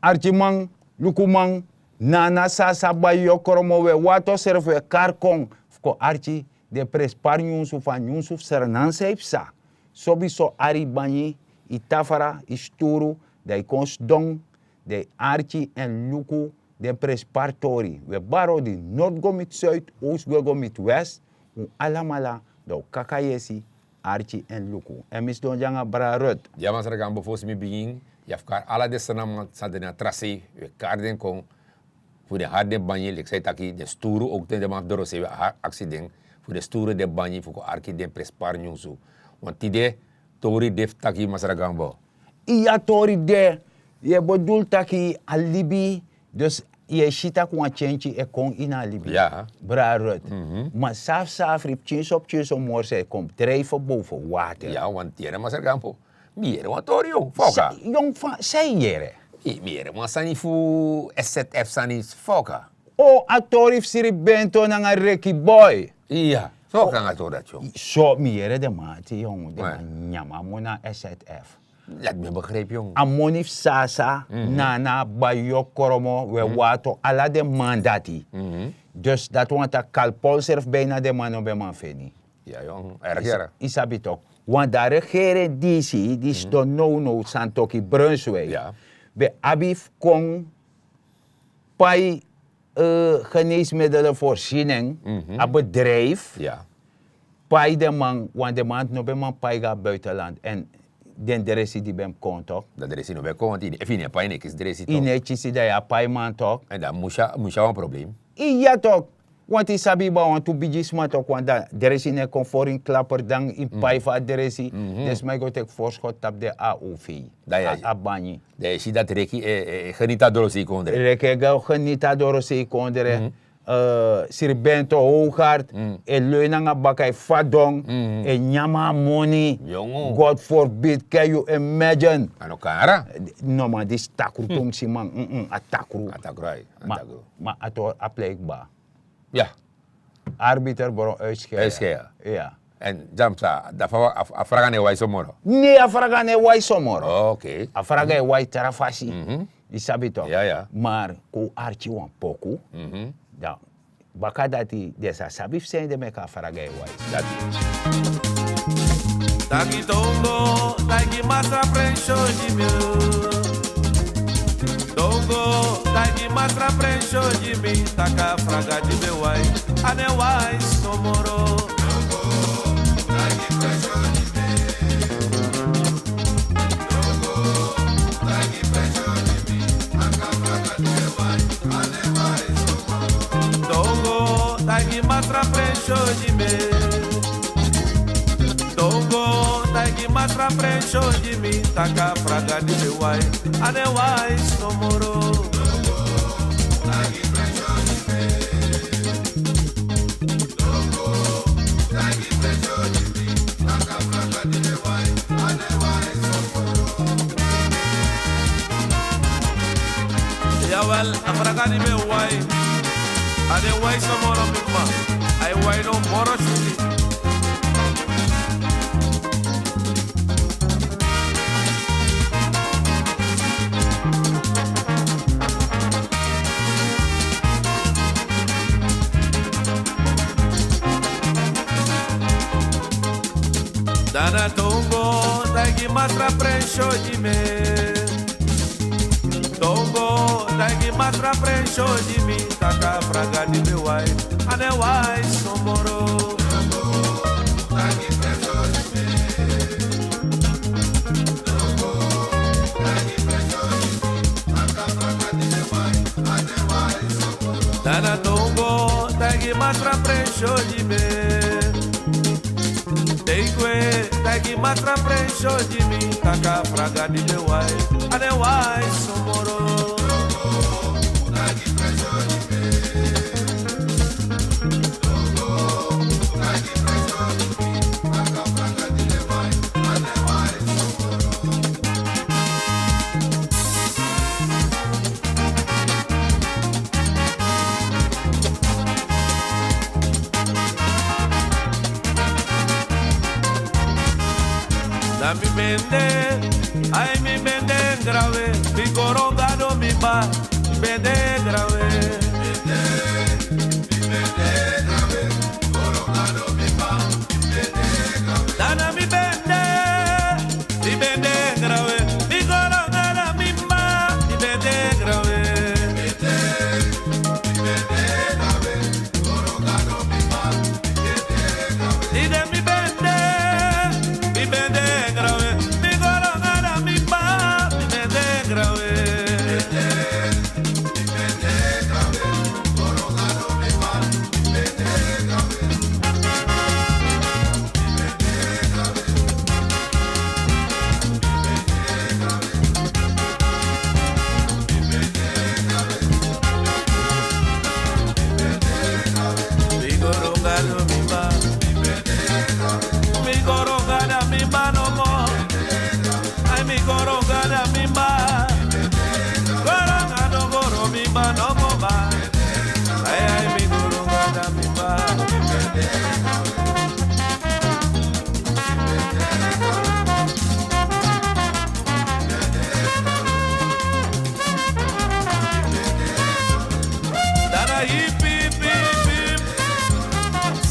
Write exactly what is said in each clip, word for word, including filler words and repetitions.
Arkiman, lukuman, nana sasa bai yokromo we wato serfu we kari kon fu kon arki den prenspari nyunsu fu a nyunsu fu sranan san yu psa. Sobi so ari yu banyi, yu tafra, yu sturu, dan yu kon sidon, dan yu arki èn luku den prenspari tori. We bari odi nord go miti suid, oos gwe go miti west, un alamala dan un kaka yesi, arki èn luku. Èn mi sidon de nanga brada rut. Ya masra gambo, fosi mi bigin, ya fu kari ala den sanaman san de na tra sei, we kari den kon fu den hari den banyi leki san yu taki den sturu. Ouk ten den man fu dorosei we aksi den fu den sturu den banyi fu kon arki den prenspari nyunsu. Wan tide tori de fu taki masra gambo. Iya, tori de. Yu e bedul taki a libi, dus yu e si tak' wan tyentyi e kon ini a libi. Brada rut. Ma safsafri pikinso pikinso moro san e kon drijfi boven water. Ya, want yere masra gambo, mi yere wan tori yon foka. Yon fa san yu yere? Mi yere wan sani fu sf sani foka. O a tori fu siri bento nanga reki boy. Iya, so kan a tori dati yon. So mi yere den man ati yon den man nyama mona sf. Dati mi e begrijpi yon. A moni fu sasa nana bai yokromo we wato ala den man dati. Dus dati wan taki kalpol serfu bijna den man no ben man feni. Ya yon erger. Yu sabi tok, wan dari regere disi disi don nownow santoki brunswei ben abi fu kon pai geneesmiddelen voorsiening a bedrijf. Pai den man wan den man no ben man pai go na buitenland èn den dresi di ben mus kon tok. Dan dresi no ben kon want yu ne pai ne kisi dresi tok. Yu ne kisi dan yu a pai man tok. Èn dan mus yu a wan problem. Iya tok. Want yu sabi yu ban wantu bigisma tok want dan dresi no e kon fori ini klaper dan yu pai fu a dresi. Den sma e go teki forskot tapu den a o v. A banyi. Dan yu si dati reki e geniti a dorosei kondre. Reki e go geniti a dorosei kondre. Siribento howgard e leu nanga baka e fadon e nyama a moni. God forbid, can you imagine? A no kara. No man disi takru tumsi man. A takru. Ma a tori a plei kba. Ya. Arbiter bron uitskei. Uitskei ya. Èn dyan psa dafa a fraga no e wai somoro. Ne a fraga no e wai somoro. A fraga e wai tra fasi. Yu sabi tok. Mar kon un arki wan poku. Dan baka dati den sa sabi fu seni den meki a fraga e wai. Dati. Taki dongo taigi masra prensi o gi mi. Dongo taigi masra prensi o gi mi. Taki a fraga di mi e wai a no e wai somoro. Dongo taigi masra prensi o gi mi. Dongo taigi masra prensi o gi mi. Taki a fraga di mi e wai a no e wai somoro. Yawel, a fraga di mi e wai a no e wai somoro, mi mama. A e wai no moro switi. Dan na dongo taigi masra prensi o gi mi. Dongo taigi masra prensi o gi mi. Taki a fraga di mi e wai a no e wai somoro. Dan na dongo taigi masra prensi o gi mi. Tei gwe taigi masra prensi o gi mi. Taki a fraga di mi e wai a no e wai somoro. Na mi bende Ai mi bende grawe, mi koronga do mi ba, bende grawe. Dana mi bende, mi bende grawe, mi koronga da mi ba, mi bende grawe. Mi koronga da mi ba, mi koronga da mi ba no more. Ai mi koronga da mi ba, koronga no koro mi ba no more ba. Ai ai mi koronga da mi ba. Dada hip hip hip hip.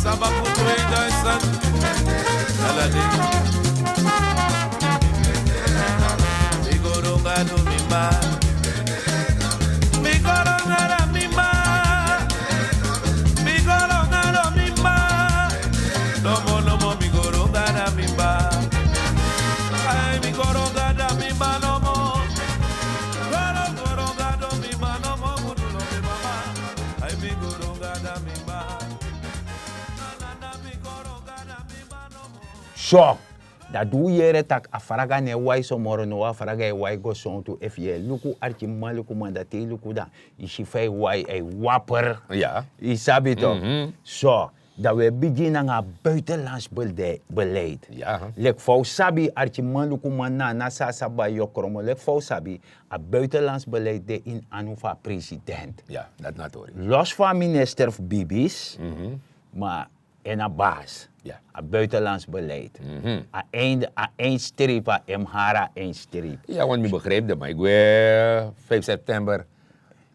Sabaku tweeduizend. Dada di. Mi koronga do mi ba. Mi koronga da mi ba. Mi koronga do mi ba. Nomo nomo mi koronga da mi ba. Ai mi koronga da mi ba nomo. Koronga do mi ba nomo. Gudu lo mi mama. Ai mi koronga da mi ba. Na na na mi koronga da mi ba nomo. So, dati un yere tak' a fraga no e wai so moro, no, a fraga e wai go sontu. Efu yu e luku arkimanlukuman, dati e luku dan yu si fa e wai, e waper. Yu sabi tok'? So, dan un e bigin nanga a buitenlands beleid. Leki fa un sabi, arkimanlukuman, na na san a sabi bai yu o kromo, leki fa un sabi, a buitenlands beleid de ini anu fu a president. Los fu a minister fu bibis, ma en na basi. A buitenlands beleid. A eindstreep, a emhara eindstreep. Ya want mi begrijp de man e gwe vijf september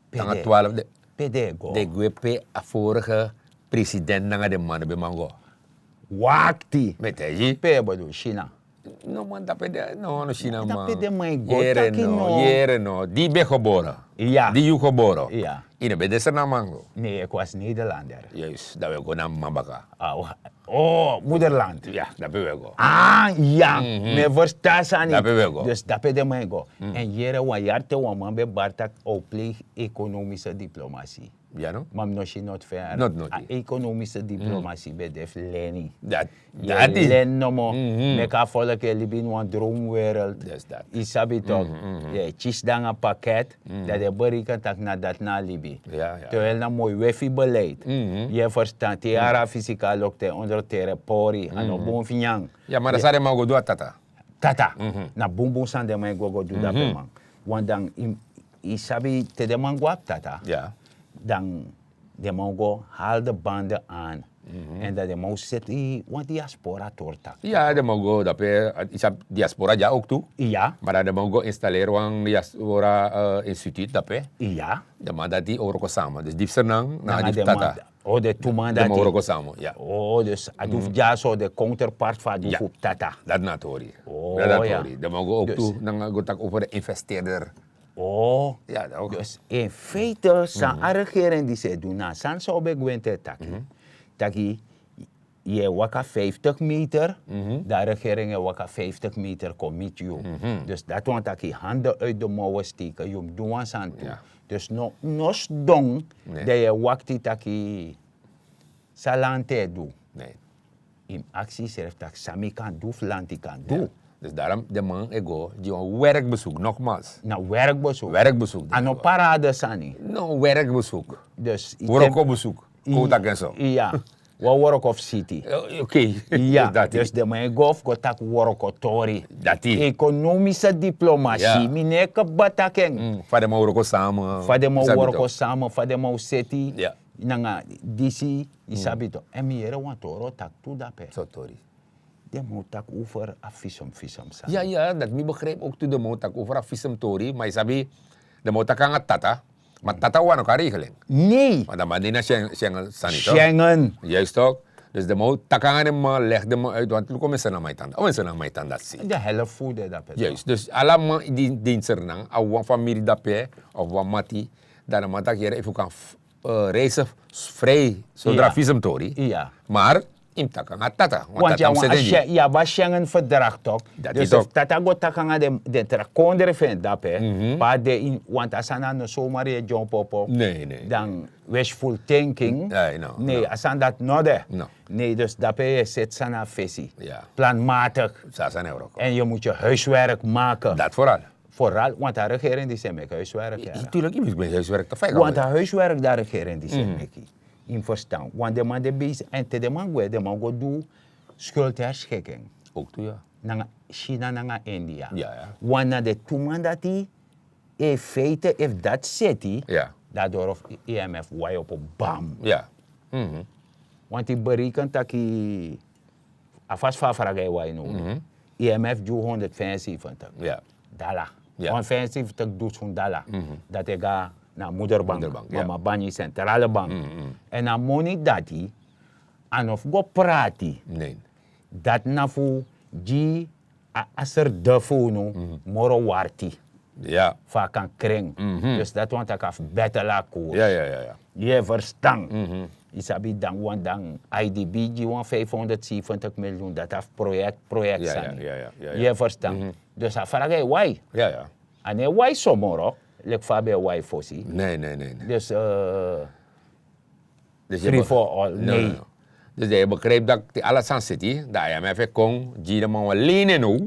nanga twaalf de. Pe den e go? Den e gwe pe a vorige president nanga den man no ben man go. Wakti. Mi e taigi. Pe e bedoel, China? No man, dape den no, no China man. Dape den man e go. Yere taki no, no. Yere no, di ben gebore? Ya. Di yu gebore? Ya. Yu no ben de Sranan man go? Nee, ik was Nederlander. Juist, dan we go na man baka. Oh, moederland. Ya, dape we go. Ah ya, mi e ferstan sani. Dape we go. Dus dape den man e go. Èn yere, wan yari ten wan man ben bari tak' a o play ekonomische diplomatie. Ya no? Ma mi no si noti fu en. A ekonomische diplomatie ben de fu leni. Dati. Leni nomo. Meki a folk e libi ini wan droomwereld. Yu sabi tok'? Yu e kisi nanga paket, dan den e bereken tak' na dati na a libi. Terwijl na moi we fu yu beleid. Yu e ferstan, te yu hari a fisikaal loktu, en ondertere pori, a no bun fu nyan. Ya, ma dan san den man go du a tata? Tata. Na bunbun sani den man e go go du dape, man. Want dan yu sabi, te den man go abi tata, dan den man o go hali den banden aan. Èn dan den man o seti wan diaspora tori taki. Ya, den man o go dape. Yu sabi diaspora dya ook tu. Ya. Ma dan den man o go installeri wan diaspora instituut dape. Ya. Den man dati o wroko sama, dus di fu Sranan nanga di fu tata. Oh, den tu man dati. Den man o wroko sama, ya. Oh, dus a di fu dyaso de counterpart fu a di fu tata. Dati na a tori. Oh, dati na a tori. Den man o go ook tu nanga go taki over de investeerder. Oh, dus in feite san a regering disi e du, na a sani san un ben gwenti e taki. Taki yu e waka vijftig meter, dan a regering e waka vijftig meter kon miti yu. Dus dati wani taki handen uit de mouwen steken, yu mus du wan sani tu. Dus no, no sidon, dan yu e wakti taki san lanti e du. Yu mus aksi yusrefi taki san mi kan du fu lanti kan du. Dus daarom den man e go gi wan werkbezoek, nogmaals. Na werkbezoek. Werkbezoek. A no parade sani. No, werkbezoek. Dus wroko bezoek. Kon un taki en so. Ya. Wan wroko fu siti. Oké. Ya. Dus den man e go fu go taki wrokotori. Dati. Ekonomische diplomatie. Mi no e kaba taki en. Fa den man wroko sama. Fa den man wroko sama, fa den man o seti. Nanga disi, yu sabi tok'? Èn mi yere wan tori o taki tu dape. So tori? Den man o taki over a visum visum sani. Ya ya, dati mi begrijp ook tu den man o taki over a visum tori, ma yu sabi, den man o taki nanga tata. Ma tata wani kan regel en. Nei. Want a man de na schengen sani toch. Schengen. Juist toch. Dus den man o taki nanga den man, leg den man uit want luku mensen na maitan, o mensen na maitan dati si. De helft fu de dape. Juist dus ala man di dienser nanga a wan famiri dape, of wan mati, dan a man taki here efu kan reizen vrij zodra visum tori. Maar yu mus taki nanga tata. Want yu abi a schengen verdrag tok. Dus efu tata go taki nanga den tra kondre fu en dape, pe a de ini, want a sani a no somar yu e dyompo opo. Dan wishful thinking. Nei, a sani dati no de. Nei, dus dape yu e seti sani na fesi, planmatik. Èn yu mus yu huiswerk maken. Vooral want a regering disi e meki huiswerk. Want a huiswerk di a regering disi e meki, yu mus verstan, want den man de besi èn te den man gwe den man go du skuldherschiking. Nanga china nanga india. Want na den tu man dati, in feite efu dati seti, dan a doro fu imf wai opo bam. Want yu bereken taki a fasi fu a fraga e wai now, imf gi unu honderdvijfenzeventig dala. Honderdvijfenzeventig dusun dala. Dati e go na a moderbank, mama banyi centrale bank. Èn a moni dati a no fu go prati. Dati na fu gi a aserde fu unu moro warti, fu a kan kren. Dus dati wani taki a fu betela a koers. Yu e verstan? Yu sabi dan wan dan idb gi wan vijfhonderdzeventig miljoen dati a fu proyekti proyekti sani. Yu e verstan? Dus a fraga e wai. A no e wai so moro leki fa a ben e wai fosi. Dus free for all. Nei. Dus dan yu begrijp dati ala sani seti dan imf e kon gi den man wan lene now.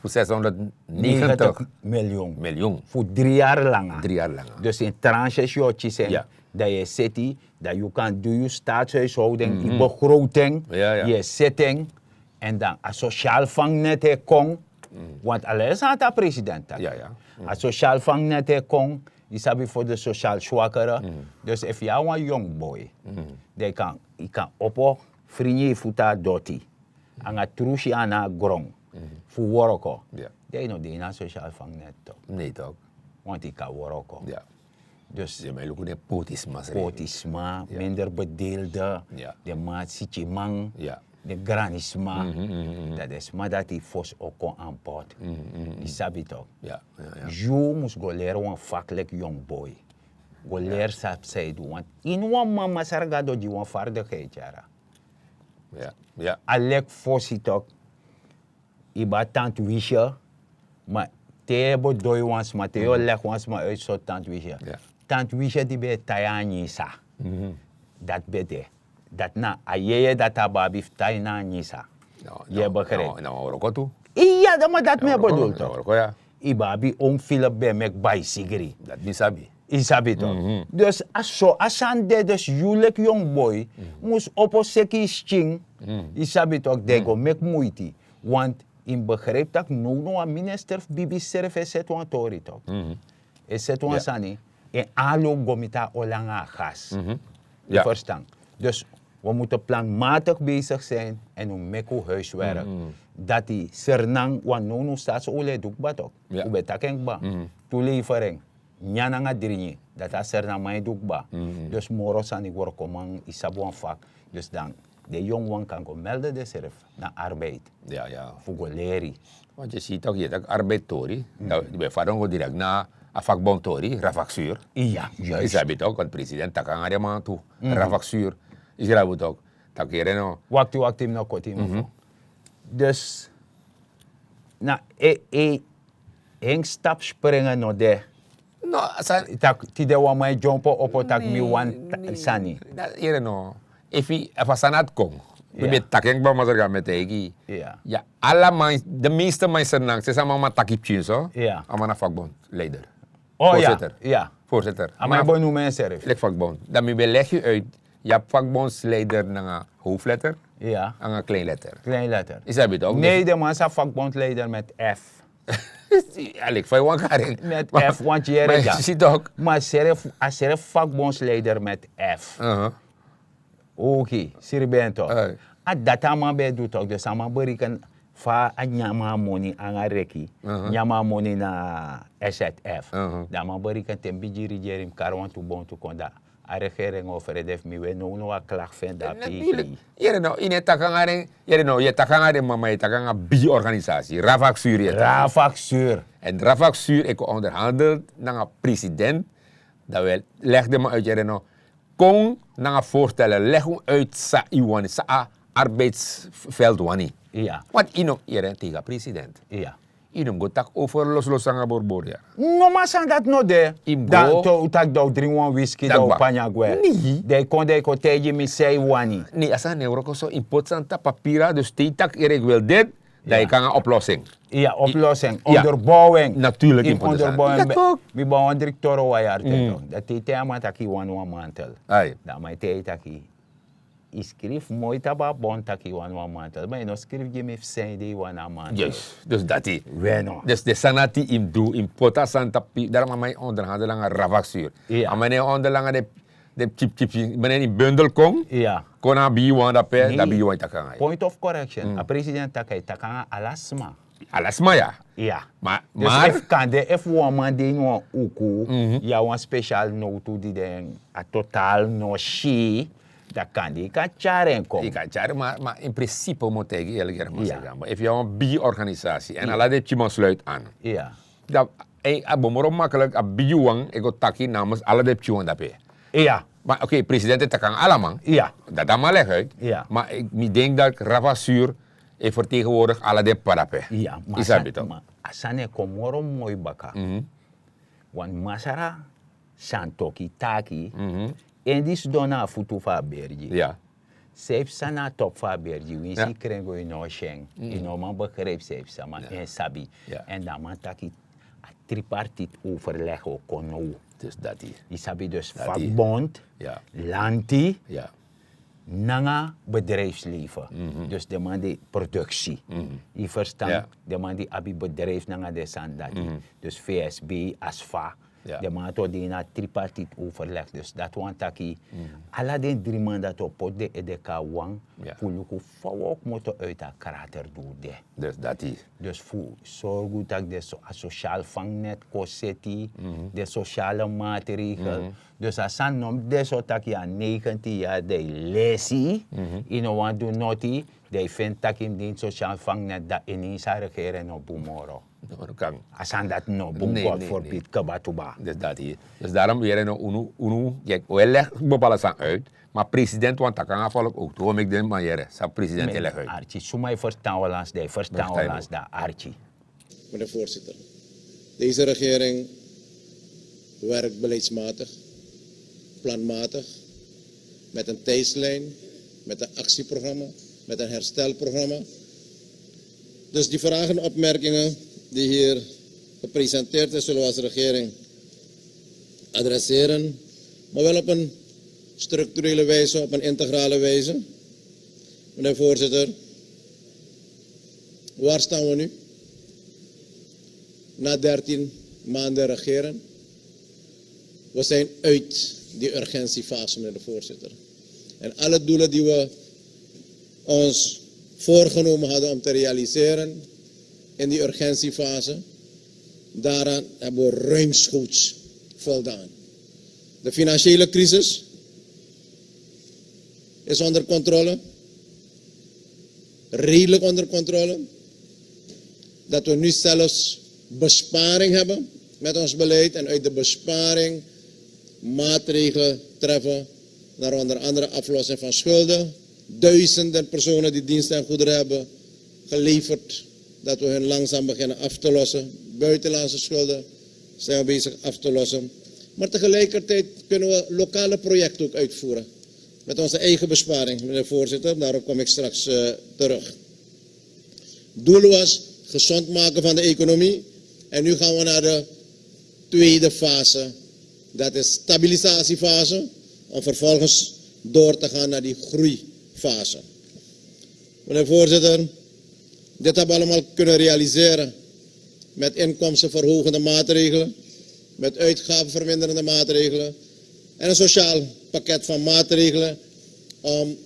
Fu zeshonderdnegentig miljoen. Fu dri yari langa. Dus in tranches yu o kisi en, dan yu e seti, dan yu kan du yu staatshuishouding, yu begroting, yu e seti en. Èn dan a sosial vangnet e kon. Want ala yu sani a president taki a sosial vangnet e kon. Yu sabi for de sosial swakere. Dus efu yu a wan yong boy, dan yu kan opo fringi yu futu na doti nanga trusi ana na gron fu woroko, dan yu no de ini a sosial vangnet tok. Want yu kan woroko. Dus den man e luku den poti sma srefi. Poti sma, minder bedeelde, den man sikiman, den grani sma. Dan den sma dati fosi o kon anpot. Yu sabi tok? Yu mus go leri wan vak leki yong boy. Go leri san san yu du want ini wan man masra gado gi wan fardigheid yara. A leki fosi tok. Yu ben abi tantu wisi. Ma te yu e bedoi wan sma te yu o legi wan sma uitso tantu wisi. Tantu wisi di ben e tai a nyisa. Dati ben de. Dati na a yeye dati a ben abi fu tai na a nyisa. Yu e begrijpi? Na wan wroko tu. Iya dan ma dati mi e bedul tu. Yu ben abi own filip ben e meki baisigri. Dati mi sabi. Yu sabi tok? Dus a so a sani de dus yu leki yong boi mus opo seki yu skin. Yu sabi tok? Den go meki muiti. Want yu mus begrijpi tak' nownow a minister fu bibi srefi e seti wan tori tok. E seti wan sani. En alo go miti a oli nanga a gas. Yu ferstan? Dus wi mutu planmatik besigi sin. En wi meki wi huiswerk dati sernan wan nownow sasi oli e du kba tok. Wi ben taki en kba. Tu levering nyan nanga dringi. Dati a sernan man e du kba. Dus moro sani wrokoman yu sabi wan fak. Dus dan den yongu wan kan go melde densrefi na arbeid fu go leri. Want yu si tok' yu e taki arbeid tori, dan yu ben fadon go direkti na a fakbon tori, rafaksuur. Yu sabi tok' want president taki nanga den man tu, rafaksuur. Yu sabi tok'? Taki yere no. Wakti wakti mi no koti yu mofo. Dus na e e henk stap springen no de. No. Taki tide wan man e dyompo opo taki mi wani sani. Yere no. Efu a sani ati kon, mi ben taki en kba masra kan mi e taigi yu. Ya, ala man, de meeste man sernan sesi a man man taki pikin so. A man na fakbon leider. Voorzitter. A man e benoem ensrefi leki fakbon. Dan mi ben legi yu uit. Yu abi fakbonsleider nanga hoofdletter nanga kleinletter. Kleinletter. Yu sabi tok'? Nei, den man sa fakbonsleider met f. Alik fa yu wan kari. Met f want yere dya. Ma srefi a srefi fakbonsleider met f. Oki siri ben tok'? A dati a man ben e du tok, dus a man bereken fa a nyan a moni nanga reki, nyan a moni na S Z F. Dan a man bereken te mi bigin rigeri, mi kari wantu bontu kon, dan a regering o frede fu mi. We, nownow a klak fu en de a peiki. Yere no, yu no e taki nanga den, yere no, yu e taki nanga den mama, yu e taki nanga bigi organisasi, Ravaksur yu e taki. Ravaksur. En Ravaksur e kon onderhandel nanga president, dan we leg den man uit, yere no. Kon nanga voorstellen, leg un uit san yu wani, san a arbeidsveld wani. Want yu no, yere, tegen president. Yu no mus go taki over loslos nanga borbor ya. No, ma san dati no de. Dan to un taki dan un dringi wan whisky, dan un panya gwe. Dan yu kon, dan yu kon taigi mi san yu wani. Nee, a sani no e wroko so. Yu poti sani tapu papira, dus te yu taki, yere, yu wil dit, dan yu kon nanga oplossing. Iya, oplossing. Onderbouwing. Natuurlijk, yu poti sani. Mi ben wan direkteur wan yari ten tok. Dan te yu taigi a man taki yu wani wan mantel, dan a man e taigi yu taki yu skrifi moi tapu a bon taki yu wani wan mantel, ma yu no skrifi gi mi fu san ede yu wani a mantel. Yes, dus dati. We no. Dus den sani dati yu mus du, yu mus poti a sani tapu, daarom a man e onderhandel nanga Ravaksur. A man e onderhandel nanga den, den chip chip, ma yu bundel kon, kon na a bigi wan dape, dan a bigi wan e taki nanga yu. Point of correction, a president taki, a e taki nanga ala sma. Ala sma ya. Iya. Ma, dus efu kande, efu wan man de ini wan uku, yu abi wan special nowtu di den a totaal no si, dan kande yu kan tyari en kon. Yu kan tyari, ma, ma in principe mus taigi yu eerlijk, yere, ma sega. Efu yu abi wan bigi organisasi en ala den pikinman sluit aan, dan a bo moro makkelijk, a bigi wan e go taki namens ala den pikinman dape. Iya. Ma oké, president e taki nanga ala man. Iya. Dati a man leg uit. Iya. Ma mi denk dat Ravaksur e vertegenwoordig ala den p'pa dape. Iya, ma yu sabi toch? Ma a sani e kon moro moi baka. Want masra Santoki taki, en di sidon na a futu fu a bergi, san e psa na a topu fu a bergi, winsi yu kren go, yu no o si en. Yu no man begrijpi san e psa, ma en sabi. En dan a man taki a tripartite overleg o kon now. Dus dati. Yu sabi, dus vakbond, lanti, nanga bedrijfsleven. Dus den man di produksi. Yu ferstan? Den man di abi bedrijf nanga den sani dati. Dus V S B, ASFA. Den man dati o de ini a tripartite overleg. Dus dati wani taki ala den dri man dati o poti den ede kon na wan fu luku fa wi o kmoto uit a krater di wi de. Dus dati. Dus fu sorgu taki den so, a sociaal vangnet kon seti, den sociale maatregel. Dus a sani no mus de so taki yu na negentien yari, dan yu lesi, yu no wani du noti, dan yu feni taki yu mus de ini sociaal vangnet, dan ineens a regering no bun moro. A sani dati no bun, God forbid, kaba tuba. Dus dati. Dus daarom yere no, unu, unu, kijk, we leg bepaalde sani uit, ma president wani taki nanga volk ook, toch? We meki den man yere san president e leg uit. Archie, suma e ferstan Hollands, dan e ferstan Hollands, dan Archie. Meneer voorzitter, deze regering werkt beleidsmatig, planmatig, met een tijdslijn, met een actieprogramma, met een herstelprogramma. Dus die vragen en opmerkingen die hier gepresenteerd is, zullen we als regering adresseren, maar wel op een structurele wijze, op een integrale wijze. Meneer voorzitter, waar staan we nu? Na dertien maanden regeren, we zijn uit die urgentiefase, meneer de voorzitter. En alle doelen die we ons voorgenomen hadden om te realiseren in die urgentiefase, daaraan hebben we ruimschoots voldaan. De financiële crisis is onder controle, redelijk onder controle. Dat we nu zelfs besparing hebben met ons beleid en uit de besparing maatregelen treffen naar onder andere aflossing van schulden. Duizenden personen die diensten en goederen hebben geleverd, dat we hun langzaam beginnen af te lossen. Buitenlandse schulden zijn we bezig af te lossen. Maar tegelijkertijd kunnen we lokale projecten ook uitvoeren. Met onze eigen besparing, meneer voorzitter, daarop kom ik straks uh, terug. Doel was gezond maken van de economie. En nu gaan we naar de tweede fase. Dat is stabilisatiefase. Om vervolgens door te gaan naar die groeifase. Meneer voorzitter, dit hebben we allemaal kunnen realiseren met inkomstenverhogende maatregelen, met uitgavenverminderende maatregelen en een sociaal pakket van maatregelen om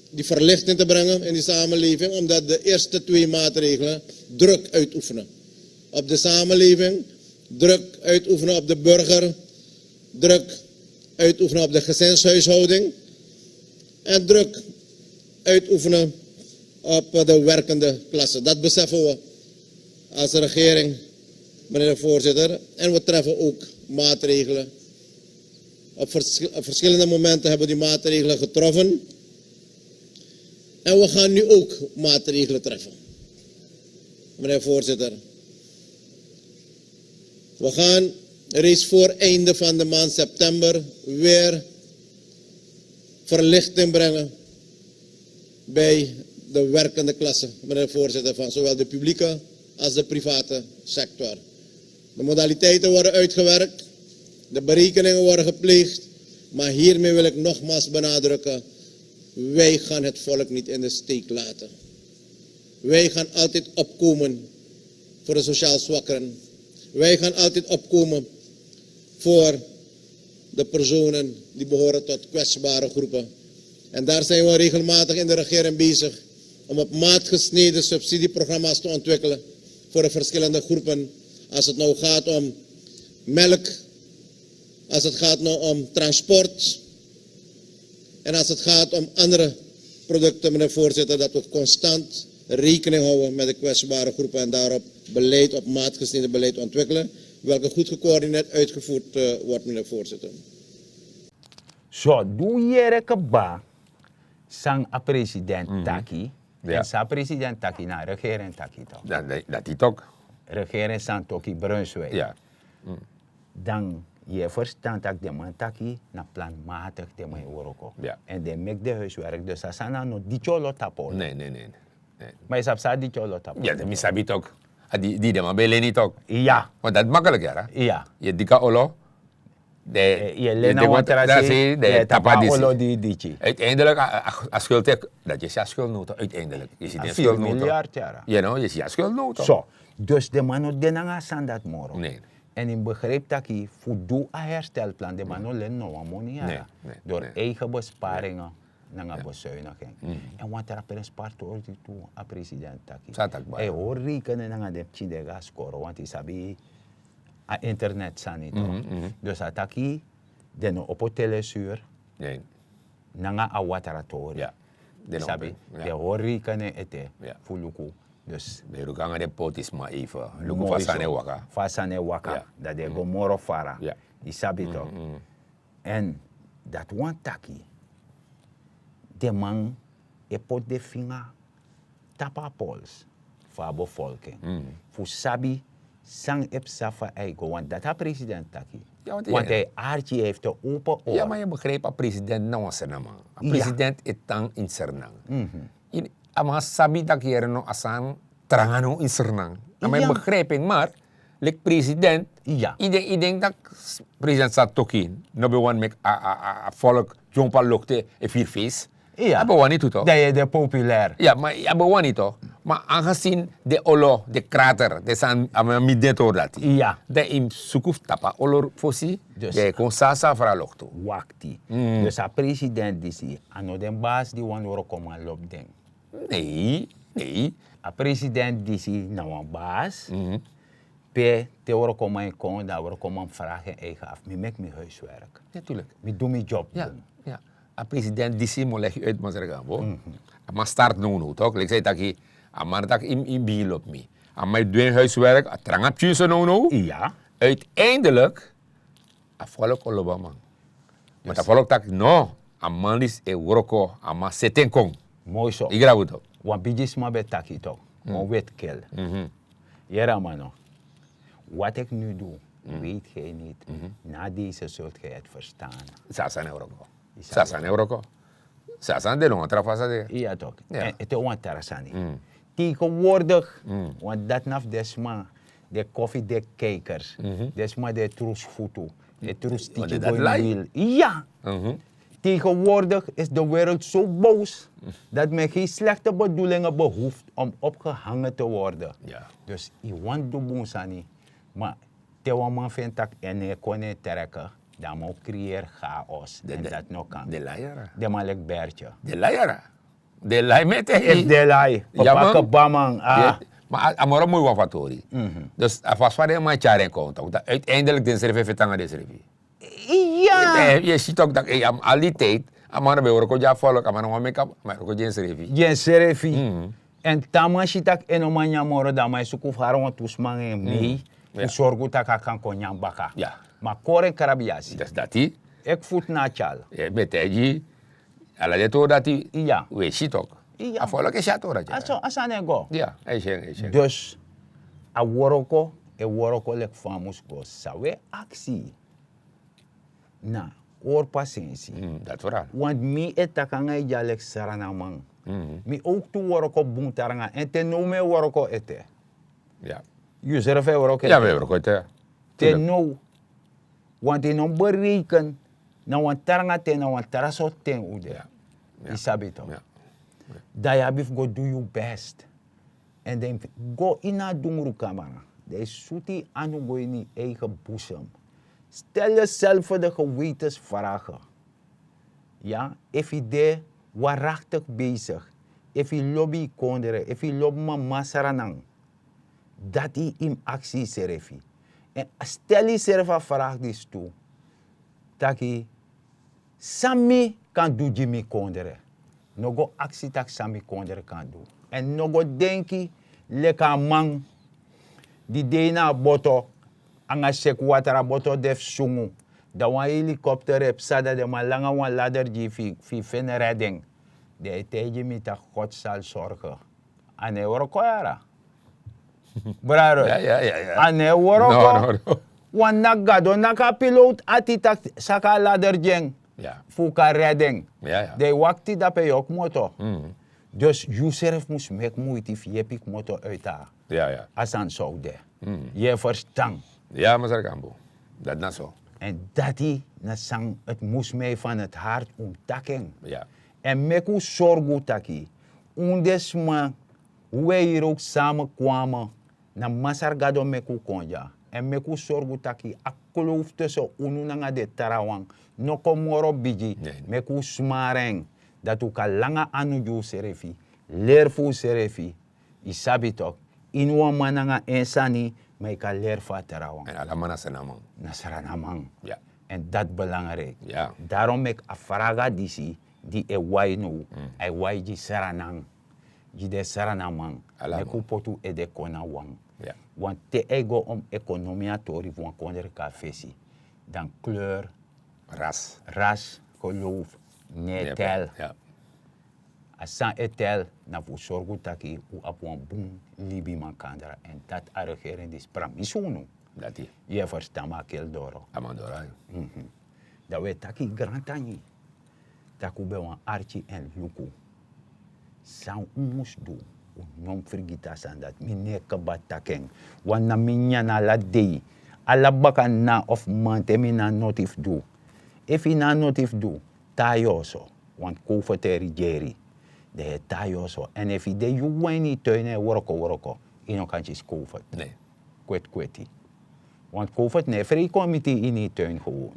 die verlichting te brengen in die samenleving, omdat de eerste twee maatregelen druk uitoefenen op de samenleving, druk uitoefenen op de burger, druk uitoefenen op de gezinshuishouding en druk uitoefenen op de werkende klasse. Dat beseffen we als regering, meneer de voorzitter. En we treffen ook maatregelen. Op, vers- op verschillende momenten hebben we die maatregelen getroffen. En we gaan nu ook maatregelen treffen. Meneer de voorzitter, we gaan reeds voor einde van de maand september weer verlichting brengen bij de werkende klasse, meneer de voorzitter, van zowel de publieke als de private sector. De modaliteiten worden uitgewerkt, de berekeningen worden gepleegd, maar hiermee wil ik nogmaals benadrukken: wij gaan het volk niet in de steek laten. Wij gaan altijd opkomen voor de sociaal zwakkeren. Wij gaan altijd opkomen voor de personen die behoren tot kwetsbare groepen. En daar zijn we regelmatig in de regering bezig om op maat gesneden subsidieprogramma's te ontwikkelen voor de verschillende groepen. Als het nou gaat om melk, als het gaat nou om transport en als het gaat om andere producten, meneer voorzitter, dat we constant rekening houden met de kwetsbare groepen en daarop beleid, op maat gesneden beleid ontwikkelen, welke goed gecoördineerd uitgevoerd eh, wordt, meneer voorzitter. So di un yere kba san a president taki, èn san a president taki na a regering taki tok. Dati tok. Regering san toki Brunswijk. Dan yu e ferstan tak' den man taki na planmatik den man e wroko. Èn den meki den huiswerk, dus a sani na no diki olo tapu olo. Ma yu sabi san a diki olo tapu olo? Mi sabi tok. A di den man ben e leni tok. Iya. Want dati makkelijk yara. Iya. Yu e diki a olo. Yu e leni a wan tra sei, dan yu e tapu a olo di yu diki. Uiteindelijk, a schuld tek, dati yu e si a schuld no tok. Uiteindelijk yu e si den schuld no tok. Yu e no yu e si a schuld no tok. So, dus den man no de nanga a sani dati moro. Èn yu mus begrijpi taki fu du a herstelplan den man no leni no wan moni yara. Dori eigen besparingen nanga besuiniging. Èn wan tra prenspari tori tu, a president taki a e hori reikenen nanga den pikin di e go na skoro, want yu sabi a internet sani tok. Dus a taki den no opo telesur nanga a watra tori. Yu sabi, den e hori reikenen ete fu luku. Dus den e luku nanga den potisma even, luku fa a sani e waka. Fa a sani e waka, dan den e go moro fara. Yu sabi tok. Èn dati wani taki den man e poti den finga tapu a pols fu a bevolking fu sabi san e psa fa a e go, want dati a president taki. Want a e arki, a e fti open oro. Ya, ma yu e begrijpi, a president na wan srnan man. A president e tan ini srnan. A man sabi tak' yere no, a sani tranga no ini srnan. A man e begrijpi en, maar leki president, yu denki tak' president san toki no ben wani meki a volk dyompo a loktu e firi feisi? A ben wani tu tok. Dan yu e de populair. Ya, ma a ben wani tok. Ma aangezien den olo, den krater, den sani a man miti den tori dati, dan yu mus suku fu tapu a olo fosi, dan yu e kon sasa fri a loktu. Wakti. Dus a president disi a no den basi di wani wrokoman lobi den. Nei, nei. A president disi na wan basi pe te wrokoman e kon, dan a wrokoman mus fragi en eigen afu: mi meki mi huiswerk. Mi du mi job bun. A president disi, mi o legi yu uit, masra gambo. A man start nownow tok, leki san yu taki, a man taki yu mus bigin lobi mi. A man e du en huiswerk, a tranga pikin so nownow. Uiteindelijk a volk o lobi a man. Want a volk taki no, a man disi e wroko, a man seti en kon. Moi so. Yu grabu tok. Wan bigisma ben taki tok, wan wetkel. Yere a man no: wat ik nu doe, weet gij niet. Na deze zult gij het verstaan. San a sani e wroko. San a sani e wroko. San a sani de no wan tra fasi de. Ya tok. Èn ete wan tra sani. Tegenwoordig, want dati na fu den sma, den koffiedik kijkers, den sma di e trus futu, e trus tiki go ini wil. Ya. Tegenwoordig is de wereld zo boos dat men geen slechte bedoelingen behoeft om opgehangen te worden. Dus yu wani du bun sani, ma te wan man feni tak' en no e kon na en treke, dan a man o creëer chaos. En dati no kan. Den man leki Bertje. Den layara. Den lai mi e taigi. Efu den lai, papa kebaman. Ma a moro moi wan fu a tori. Dus a fasi fa den man e tyari en kon, tak' uiteindelijk densrefi e feti nanga densrefi. Iya. Yu e si tak' tak' al di tijdi a man no ben wroko gi a folk, a man no man meki a man wroko gi ensrefi. Gi ensrefi. Èn te a man si tak' en no man nyan moro, dan a man e suku fu hari wantu sma nanga en mei fu sorgu tak' a kan kon nyan baka. Ma kori en krabi yasi. Dati. Eki futu na a tyal. Mi e taigi yu, ala den tori dati. Wi e si tak' a folok e si a tori dati. A sani e go. Dus a wroko e wroko leki fa a mus go. San wi e aksi na hori pasensi. Want mi e taki nanga yu dya leki Sranaman. Mi owktu wroko bun taranga, èn te now mi e wroko ete. Yusrefi e wroko ete. Te now, want yu no mus bereiken na wan taranga ten, na wan tra sortu ten un de. Yu sabi tok'? Dan yu abi fu go du yu best. Èn dan yu mus go ini a dungrukamera. Dan yu sutu yu anu go ini yu eigen busem. Stel yuself de gewetensvragen. Ya, efu yu de waraktik besik, efu yu lobi yu kondre, efu yu lobi mama Sranan, dati yu mus aksi yusrefi. Èn stel yusrefi a fragi disi tu, taki san mi kan du gi mi kondre? No go aksi tak' san mi kondre kan du. Èn no go denki leki a man di de ini a boto, nanga seki watra, boto de fu sungu. Dan wan helikopter e psa, dan den man langa wan lader gi yu fu yu feni reding. Den e taigi mi tak' God sal sorge. A no e wroko yara. Brado, a no e wroko. Wan naki, Gado naki a pilowtu ati tak' saka a lader gi en fu un kan redi en. Dan yu wakti dape yu o kmoto. Dus yusrefi mus meki muiti fu yepi kmoto uiti a sani san un de. Yu e ferstan? Ya, masra Gambo. Dati na so. Èn dati na san eti mus mi e van eti hart un mus taki en. Èn meki un sorgu taki un den sma, un e hiri owk sama kwame, na Masra Gado meki un kon dya. Èn meki un sorgu taki a klowfu tusun unu nanga den trawan no kon moro bigi. Meki un smari en, dati un kan langa anu gi unsrefi, leri fu unsrefi. Yu sabi tok'? Ini wan man nanga en sani, ma yu kan leri fu a trawan. Èn ala man na Sranaman. Na Sranaman. Èn dati belangrijk. Darom meki a fraga disi di e wai now, a e wai gi Sranan, gi den Sranaman. Meki un poti un ede kon na wan. Want te a e go om ekonomia tori fu wan kondre kon na fesi, dan kleur, ras, geloof, no e tel. A san e tel na fu sorgu taki un abi wan bun libi makandra, èn dati a regering disi pramisi unu. Yu e ferstan, ma a keli doro. Dan un e taki grantangi, tak' un ben wani arki èn luku san un mus du. Un no mus frigiti a sani dati. Mi no e kaba taki en. Wan na mi nyan ala dei, ala bakana of manten mi no a noti fu du. Efu yu no a noti fu du, tan yu oso. Want kowfeti e rigeri. Dan yu e tan yu oso. Èn efu yu de yu wawan ini yu tuin e wroko wroko, yu no kan kisi kowfeti. Kweti kweti. Want kowfeti no e frei kon miti yu ini yu tuin gewon.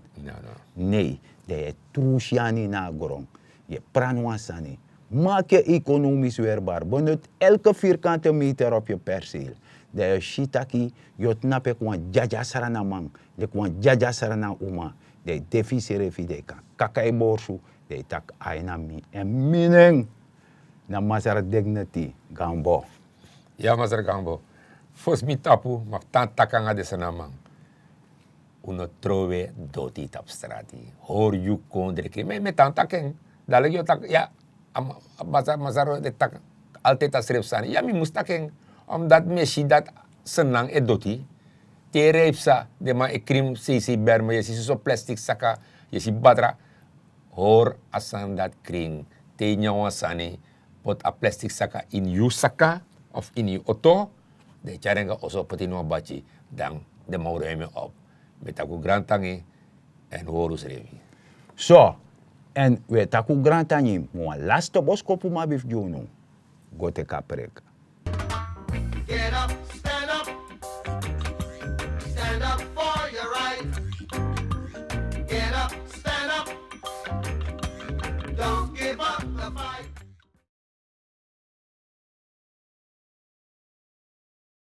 Nei. Dan yu e trusu yu anu ini a gron. Yu e prani wan sani. Maki yu ekonomis werbar. Benut elke vierkante meter op yu perseel. Dan yu o si taki yu o tnapu leki wan dyadya Sranaman, leki wan dyadya Sranan uma. Dan yu de fu yusrefi, dan yu kan kaka yu borsu. Dan yu taki ai na mi, èn mi nen na Masra Dignity Gambo. Ya, Masra Gambo. Fosi mi tapu, mi abi tan taki nanga den Sranaman. Un no trowe doti tapu strati. Hori yu kondre krin. Mi e tan taki en. Dadelijk yu o taki ya, a Masra, Masra e taki altijd a srefi sani. Ya, mi mus taki en. Omdat mi e si dati Sranan e doti. Te yu e psa, den man e krin seisei bermen, yu e si soso plastik saka, yu e si batra. Hori a sani dati krin. Te yu nyan wan sani, poti a plastik saka ini yu saka of ini yu oto, dan yu tyari en go oso poti ini wan bati, dan den man o ruim en op. Mi e taki un grantangi, èn un hori unsrefi. So, èn wi e taki un grantangi, ma wan laste boskopu mi abi fu gi unu. Go teki a preki.